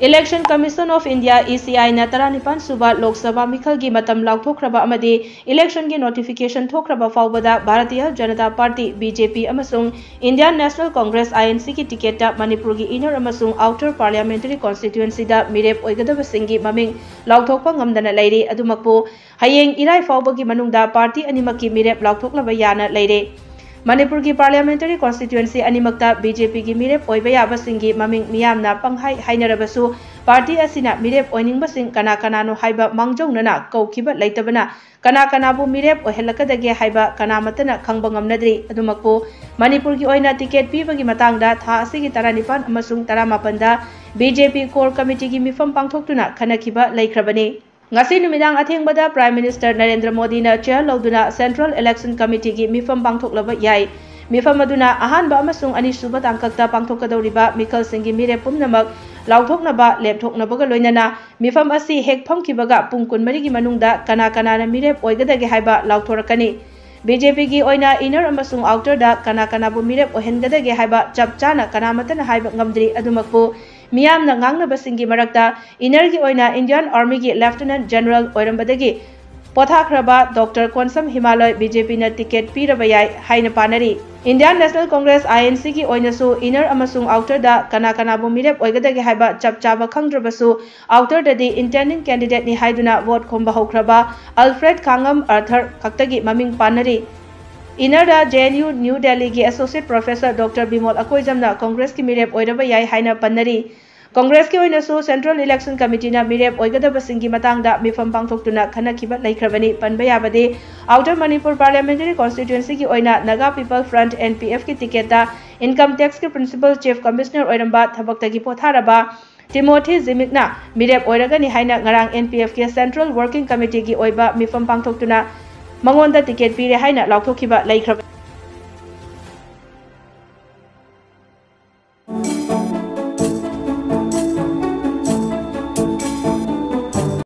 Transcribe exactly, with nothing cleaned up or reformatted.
Election Commission of India, E C I ꯅ ꯇꯔꯥꯅꯤꯄꯥꯟ ꯁꯨꯕ ꯂꯣꯛ ꯁꯚꯥ ꯃꯤꯈꯜꯒꯤ ꯃꯇꯝ ꯂꯥꯎꯊꯣꯛꯈ꯭ꯔꯕ ꯑꯃꯗꯤ election ꯒꯤ notification ꯊꯣꯛꯈ꯭ꯔꯕ ꯐꯥꯎꯕꯗ Bharatiya Janata party, B J P, ꯑꯃꯁꯨꯡ Indian National Congress, I N C, ꯒꯤ ticket ꯇ ꯃꯅꯤꯄꯨꯔꯒꯤ inner ꯑꯃꯁꯨꯡ outer parliamentary constituency ꯗ ꯃꯤꯔꯦꯞ ꯑꯣꯏꯒꯗꯕꯁꯤꯡꯒꯤ ꯃꯃꯤꯡ ꯂꯥꯎꯊꯣꯛꯄ ꯉꯝꯗꯅ ꯂꯩꯔꯤ꯫ ꯑꯗꯨꯃꯛꯄꯨ, ꯍꯌꯦꯡ ꯏꯔꯥꯏ ꯐꯥꯎꯕꯒꯤ ꯃꯅꯨꯡꯗ ꯄꯥꯔꯇꯤ ꯑꯅꯤꯃꯛꯀꯤ ꯃꯤꯔꯦꯞ ꯂꯥꯎꯊꯣꯛꯅꯕ ꯌꯥꯅ ꯂꯩꯔꯦ꯫ ꯃꯅꯤꯄꯨꯔꯒꯤ parliamentary constituency ꯑꯅꯤꯃꯛꯇ B J P ꯒꯤ ꯃꯤꯔꯦꯞ ꯑꯣꯏꯕ ꯌꯥꯕꯁꯤꯡꯒꯤ ꯃꯃꯤꯡ ꯃꯤꯌꯥꯝꯅ ꯄꯪꯍꯥꯏ ꯍꯥꯏꯅꯔꯕꯁꯨ, ꯄꯥꯔꯇꯤ ꯑꯁꯤꯅ ꯃꯤꯔꯦꯞ ꯑꯣꯏꯅꯤꯡꯕꯁꯤꯡ ꯀꯅꯥ ꯀꯅꯥꯅꯣ ꯍꯥꯏꯕ ꯃꯥꯡꯖꯧꯅꯅ ꯀꯧꯈꯤꯕ ꯂꯩꯇꯕꯅ, ꯀꯅꯥ ꯀꯅꯥꯕꯨ ꯃꯤꯔꯦꯞ ꯑꯣꯏꯍꯜꯂꯛꯀꯗꯒꯦ ꯍꯥꯏꯕ ꯀꯅꯥꯃꯠꯇꯅ ꯈꯪꯕ ꯉꯝꯅꯗ꯭ꯔꯤ꯫ ꯑꯗꯨꯃꯛꯄꯨ, ꯃꯅꯤꯄꯨꯔꯒꯤ ꯑꯣꯏꯅ ticket ꯄꯤꯕꯒꯤ ꯃꯇꯥꯡꯗ ꯊꯥ ꯑꯁꯤꯒꯤ ꯇꯔꯥꯅꯤꯄꯥꯟ ꯑꯃꯁꯨꯡ ꯇꯔꯥꯃꯥꯄꯟꯗ B J P Core Committee ꯒꯤ ꯃꯤꯐꯝ ꯄꯥꯡꯊꯣꯛꯇꯨꯅ ꯈꯟꯅꯈꯤꯕ ꯂꯩꯈ꯭ꯔꯕꯅꯤ꯫ ꯉꯁꯤ ꯅꯨꯃꯤꯗꯥꯡ ꯑꯊꯦꯡꯕꯗ Prime Minister ꯅꯔꯦꯟꯗ꯭ꯔ ꯃꯣꯗꯤꯅ chair ꯂꯧꯗꯨꯅ Central Election Committee ꯒꯤ ꯃꯤꯐꯝ ꯄꯥꯡꯊꯣꯛꯂꯕ ꯌꯥꯏ꯫ ꯃꯤꯐꯝ ꯑꯗꯨꯅ ꯑꯍꯥꯟꯕ ꯑꯃꯁꯨꯡ ꯑꯅꯤꯁꯨꯕ ꯇꯥꯡꯀꯛꯇ ꯄꯥꯡꯊꯣꯛꯀꯗꯧꯔꯤꯕ ꯃꯤꯈꯜꯁꯤꯡꯒꯤ ꯃꯤꯔꯦꯞ ꯄꯨꯝꯅꯃꯛ ꯂꯥꯎꯊꯣꯛꯅꯕ ꯂꯦꯞꯊꯣꯛꯅꯕꯒ ꯂꯣꯏꯅꯅ ꯃꯤꯐꯝ ꯑꯁꯤ ꯍꯦꯛ ꯐꯝꯈꯤꯕꯒ ꯄꯨꯡ ꯀꯨꯟꯃꯔꯤꯒꯤ ꯃꯅꯨꯡꯗ ꯀꯅꯥ ꯀꯅꯥꯅ ꯃꯤꯔꯦꯞ ꯑꯣꯏꯒꯗꯒꯦ ꯍꯥꯏꯕ ꯂꯥꯎꯊꯣꯔꯛꯀꯅꯤ꯫ B J P ꯒꯤ ꯑꯣꯏꯅ inner ꯑꯃꯁꯨꯡ outer ꯗ ꯀꯅꯥ ꯀꯅꯥꯕꯨ ꯃꯤꯔꯦꯞ ꯑꯣꯏꯍꯟꯒꯗꯒꯦ ꯍꯥꯏꯕ ꯆꯞ ꯆꯥꯅ ꯀꯅꯥꯃꯠꯇꯅ ꯍꯥꯏꯕ ꯉꯝꯗ꯭ꯔꯤ꯫ ꯑꯗꯨꯃꯛꯄꯨ, ꯃꯤꯌꯥꯝꯅ ꯉꯥꯡꯅꯕꯁꯤꯡꯒꯤ ꯃꯔꯛꯇ inner ꯒꯤ ꯑꯣꯏꯅ Indian Army ꯒꯤ Lieutenant General ꯑꯣꯏꯔꯝꯕꯗꯒꯤ ꯄꯣꯊꯥꯈ꯭ꯔꯕ Doctor Konsam ꯍꯤꯃꯥꯂꯣꯏ B J P ꯅ ticket ꯄꯤꯔꯕ ꯌꯥꯏ ꯍꯥꯏꯅ ꯄꯥꯅꯔꯤ꯫ Indian National Congress, I N C, ꯒꯤ ꯑꯣꯏꯅꯁꯨ inner ꯑꯃꯁꯨꯡ outer ꯗ ꯀꯅꯥ ꯀꯅꯥꯕꯨ ꯃꯤꯔꯦꯞ ꯑꯣꯏꯒꯗꯒꯦ ꯍꯥꯏꯕ ꯆꯞ ꯆꯥꯕ ꯈꯪꯗ꯭ꯔꯕꯁꯨ, outer ꯗꯗꯤ intending candidate ꯅꯤ ꯍꯥꯏꯗꯨꯅ vote ꯈꯣꯝꯕ ꯍꯧꯈ꯭ꯔꯕ Alfred ꯈꯥꯡꯉꯝ ꯑꯥꯔꯊꯔ ꯈꯛꯇꯒꯤ ꯃꯃꯤꯡ ꯄꯥꯟꯅꯔꯤ꯫ Inner ꯗ J N U New Delhi ꯒꯤ Associate Professor Doctor Bimol ꯑꯀꯣꯏꯖꯝꯅ Congress ꯀꯤ ꯃꯤꯔꯦꯞ ꯑꯣꯏꯔꯕ ꯌꯥꯏ ꯍꯥꯏꯅ ꯄꯟꯅꯔꯤ꯫ Congress ꯀꯤ ꯑꯣꯏꯅꯁꯨ Central Election Committee ꯅ ꯃꯤꯔꯦꯞ ꯑꯣꯏꯒꯗꯕꯁꯤꯡꯒꯤ ꯃꯇꯥꯡꯗ ꯃꯤꯐꯝ ꯄꯥꯡꯊꯣꯛꯇꯨꯅ ꯈꯟꯅꯈꯤꯕ ꯂꯩꯈ꯭ꯔꯕꯅꯤ꯫ ꯄꯟꯕ ꯌꯥꯕꯗꯤ, Outer Manipur Parliamentary Constituency ꯒꯤ ꯑꯣꯏꯅ Naga People Front, N P F, ꯀꯤ ticket ꯇ Income Tax ꯀꯤ Principal Chief Commissioner ꯑꯣꯏꯔꯝꯕ ꯊꯕꯛꯇꯒꯤ ꯄꯣꯊꯥꯔꯕ ꯇꯤꯃꯣꯊꯤ ꯖꯤꯃꯤꯛꯅ ꯃꯤꯔꯦꯞ ꯑꯣꯏꯔꯒꯅꯤ ꯍꯥꯏꯅ ꯉꯔꯥꯡ N P F ꯀꯤ Central Working Committee ꯒꯤ ꯑꯣꯏꯕ ꯃꯤꯐꯝ ꯄꯥꯡꯊꯣꯛꯇꯨꯅ ꯃꯉꯣꯟꯗ ticket ꯄꯤꯔꯦ ꯍꯥꯏꯅ ꯂꯥꯎꯊꯣꯛꯈꯤꯕ ꯂꯩꯈ꯭ꯔꯕꯅꯤ꯫